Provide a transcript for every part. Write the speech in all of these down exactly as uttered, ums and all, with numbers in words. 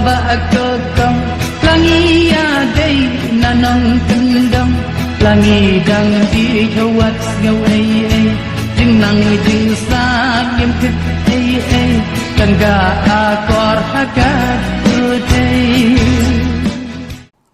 Ka kong, la ngi ïa dei na nongkyndong, la ngi dang di jawat sngewei ei, jingnang jingsah ngim tip ei ei, tang ka akor ha ka pyrthei.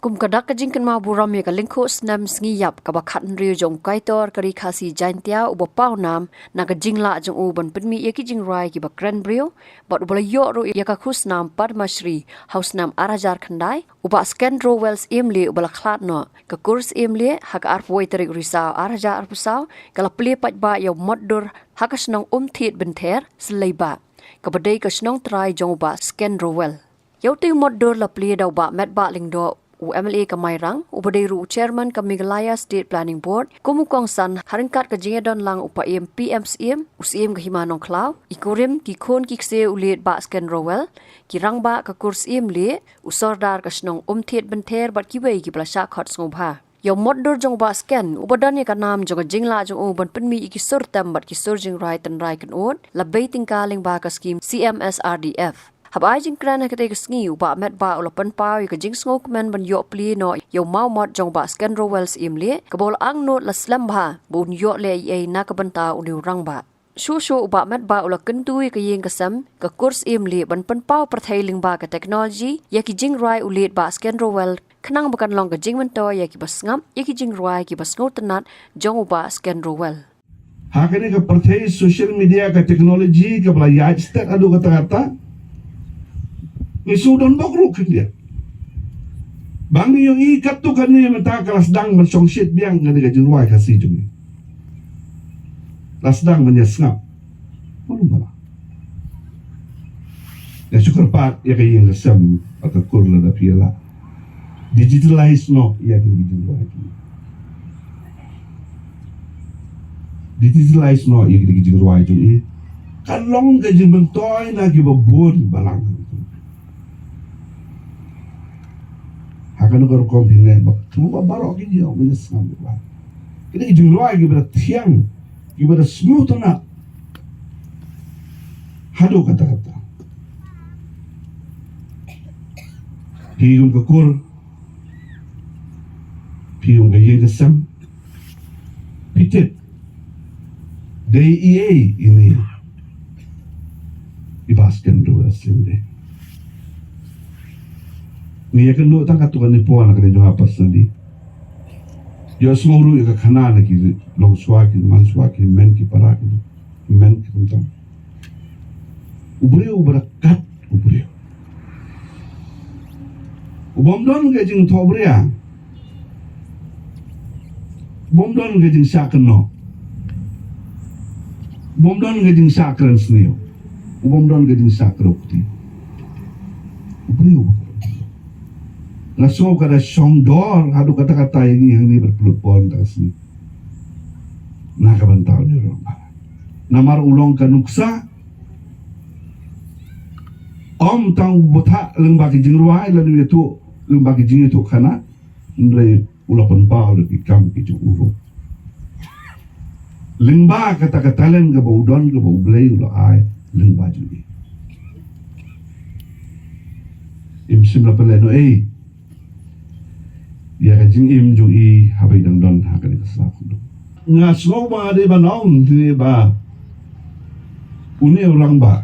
Kum ka dak ka jingkynmaw burom ïa ka lyngkhuh snem sngi ïap kaba khathynriew jong u Kaitor ka Ri Khasi Jaintia uba paw nam na ka jinglah jong u ban pynmih ïa ki jingrwai kiba kren briew, bad uba la ïoh ruh ïa ka khusnam Padma Shri ha u snem ar hajar khyndai, u Bah Skendro Wells Syiemlieh uba la khlad noh. Ka kur Syiemlieh ha ka arphew wei tarik u Risaw ar hajar arphew saw ka la plie paidbah ïa u mot dur ha ka shnong Umthied Bynther, Sleiba, kaba dei ka shnong trai jong u Bah Skendro Wells. Ïa utei u mot dur la plie da u Bah Metbah Lyngdoh, u M L A ka Mairang, uba dei ruh u chairman ka Meghalaya State Planning Board, kum u kongsan ha ryngkat ka jingïadon lang u paiem P M Syiem, u Syiem ka Hima Nongkhlaw, i kurim, ki khun ki ksiew u late Bah Skendro Wells, ki rangbah ka kur Syiemlieh, u sordar ka shnong Umthied Bynther bad kiwei kiba la shah khot sngewbha. Ïa u mot dur jong u Bah Sken, uba don ïa ka nam jong ka jinglah jong u ban pynmih ïa ki sur tem bad ki sur jingrwai tynrai kynud, la bei tyngka lyngba ka skhim C M S R D F. Haba ai jingkren ha katei ka sngi, u Bah Metbah u la pynpaw ïa ka jingsngewkmen ban ïoh plie noh ïa u mawmot jong u Bah Skendro Wells Syiemlieh, kaba u la angnud la slem bha ba un ïoh leh ei ei na ka bynta une u rangbah. Shuh shuh u Bah Metbah u la kyntu ïa ka ïing ka sem ka kur Syiemlieh ban pynpaw pyrthei lyngba ka technology ïa ki jingrwai u late Bah Skendro Wells, khnang ba kan long ka jingmyntoi ïa kiba sngap ïa ki jingrwai kiba sngewtynnat jong u Bah Skendro Wells. Ha kane ka pyrthei social media, ka technology kaba la ïaid stet haduh katta katta, ngi shu don bok ruh khyndiat. Ba ngi ïohi katto katne mynta ka la sdang ban shongshit biang kane ka jingrwai Khasi jong ngi. La sdang ban ïa sngap. Mano mano. Ïa shu kyrpad ïa ka ïing ka sem bad ka kur lada phi ïa lah. Digitalize noh ïa ki jingrwai jong ngi. Digitalize noh ïa ki jingrwai jong ngi. Kan long ka jingmyntoi na kiba bun balang. Ha kano ka rukom phi neh ba, ba baroh ki ïoh ban ïa sngap ba. Kine ki jingrwai kiba da thiang, kiba da sngewtynnat. Haduh katta katta. Phi kum ka kur, phi kum ka ïing ka sem, phi tip. Dei ei ei ine i Bah Skendro Wells Syiemlieh. Ngi ïakynduh tang katto katne por na kane jong nga personally. Ïohsngew ruh ïa ka khana na ki longshuwa, ki manshuwa, ki hynmen ki para, ki hynmen ki khamtam. U briew uba da kat u briew. U bym don ka jingthohbria. U bym don ka jingshah kynnoh. U bym don ka jingshah kren sniew. U bym don ka jingshah kren kti. U briew. Nga sngew ka da shong dor haduh katta katta ïa ngi hangne bad pynlut por mynta ka sngi. Na ka bynta une u rangbah. Namar u long ka nuksa. Ym tang u bthah lyngba ki jingrwai lane u ïathuh lyngba ki jingïathuh khana. Hynrei u la pynpaw da ki kam ki jong u ruh. Lyngba kata ka talent kaba u don, kaba U Blei u la ai lyngba jong i. Im shym la pynlehnohei ïa ka jingim jong i haba i dang don ha kane ka sla khunlung. Nga sngew ba dei ban ong ne ba une u rangbah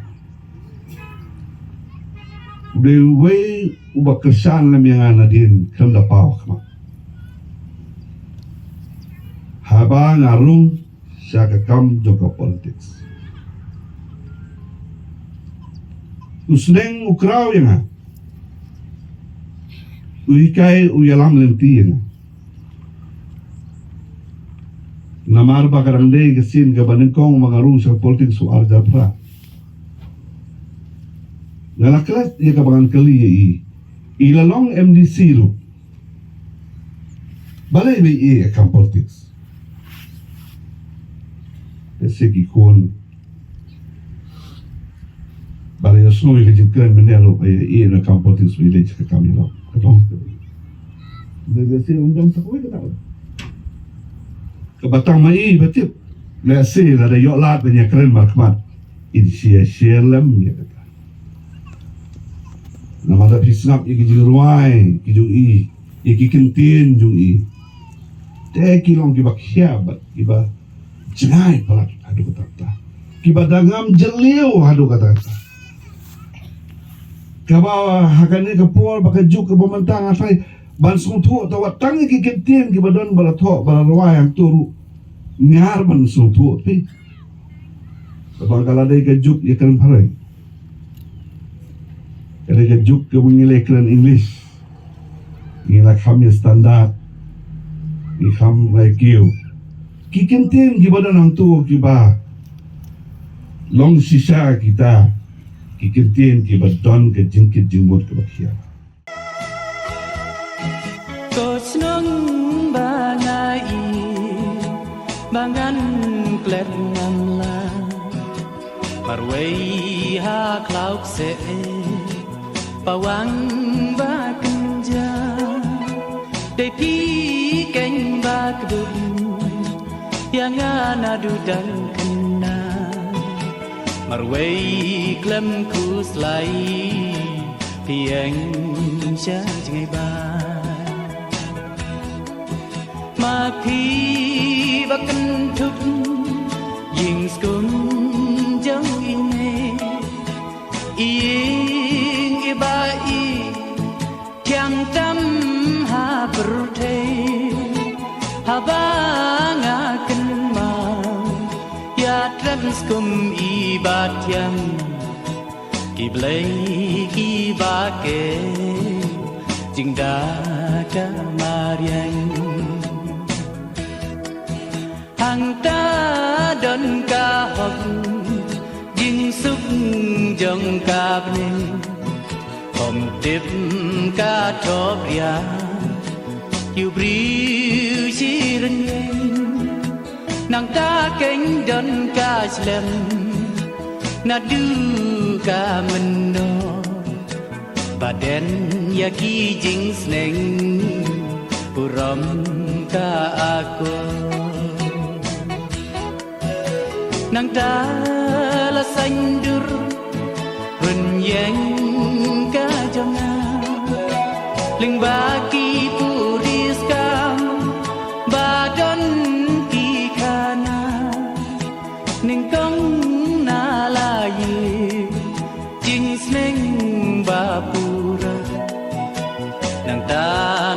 u dei uwei uba kyrshan lem ïa nga nadien khlem da paw khmat. Haba nga rung sha ka kam jong ka politics, u sneng u kraw ïa nga, u hikai u ïalam lynti ïa nga. Namar ba ka dang dei ka sien kaba nyngkong ba nga rung sha ka politics u ar hajar phra. Nga la klet ïa kaba ngan kylli ïa i. I la long M D C ruh. Balei ba i ïa ka kam politics? Te se ki khun ba la ïohsngew ïa ka jingkren mynne ruh ba i ïa ka kam politics ba i leit sha ka kam ïalam. Ka dong. Ba i leit sha undang sa kawei ka dang. Kaba tang ma i ba tip. Lehse lada ïoh lad ban ïakren markhmat, in share share lem ïa kata. Namar da phi sngap ïa ki jingrwai ki jong i, ïa ki kyntien jong i, te ki long kiba khia bad kiba jngai palat haduh katta, kiba da ngam jylliew haduh katta. Kaba ha kane ka por ba ka juk kaba mynta nga trai ban sngewthuh, ta wat tang ïa ki kyntien kiba don ba la thoh ba la rwai hangto ruh ngar ban sngewthuh phi. Kaba ka la dei ka juk ïa ka phareng. Ka dei ka juk kaba ngi leh kren English. Ngi la kham ïa standard, ngi kham ïa kiew. Ki kyntien kiba don hangto kiba long shisha kita ki kyntien kiba don ka jingkit jingmut kaba khia. Ko shnong ba nga i, ba ngan klet ngam la. Marwei ha khlaw kseh, pawang ba kynja. Dei phi keiñ ba kdup, ïa nga naduh dang khynnah. Marwei khlem khuslai, phi ïeng sha jngai ba. Ma phi ba kynthup, jingskum jong i ne. Ïing i ba i, thiang tam ha pyrthei. Haba nga kynmaw ïa tren skum i ba thiang, ki blei ki ba ke, jingda ka mariang. Hangta don ka hok, jingsuk jong ka bneng. Kham tip ka thok ria, ïa u briew shi rynïeng. Nangta keiñ don ka shlem, naduh ka mynnor. Ba den ïa ki jingsneng, burom ka akor. Nangta la saiñdur, rynïeng ka jong nga. Lyngba ki puriskam, ba don ki khana. Nyngkong na la ïoh, jingsneng ba pura. Nangta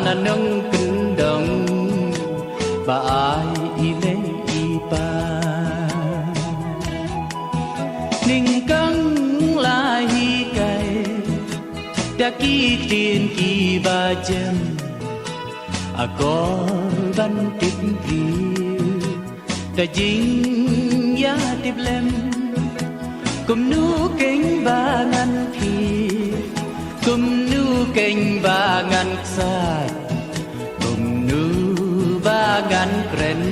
na nongkyndong, ba ai i leh i pa. Nyngkong la hikai, da ki ktien ki ba jem. Akor ban tip briew, da jingïatiplem. Kumno keiñ ba ngan phi, kumno keiñ ba ngan ksat, kumno ba ngan kren,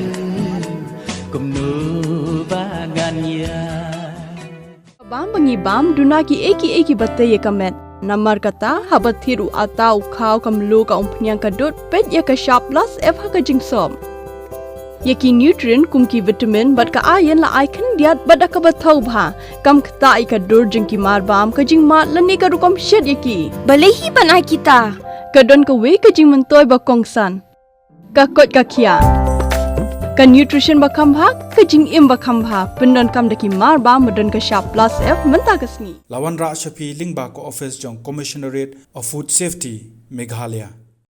kumno ba ngan ïa. Bam ba ngi bam duna ki ei ki ei kiba tei ïa ka met. Namar kata, haba thied u ata, u khaw, ka mluh, ka umphniang, ka dud, peit ïa ka shap plus F ha ka jingsop. Ïa ki nutrient kum ki vitamin bad ka iron la ai khyndiat bad da kaba thaw bha. Kam ktah ïa ka dur jong ki marbam, ka jingmad lane ka rukom shet ïa ki. Balei hi ban ai kita? Ka don kawei ka jingmyntoi ba kongsan. Ka koit ka khiah. Ka nutrition ba kham bha, ka jingim ba kham bha, pyndonkam da ki marbam ba don ka shap plus F mynta ka sngi. La wanrah sha phi lyngba ka office jong Commissionerate of Food Safety, Meghalaya.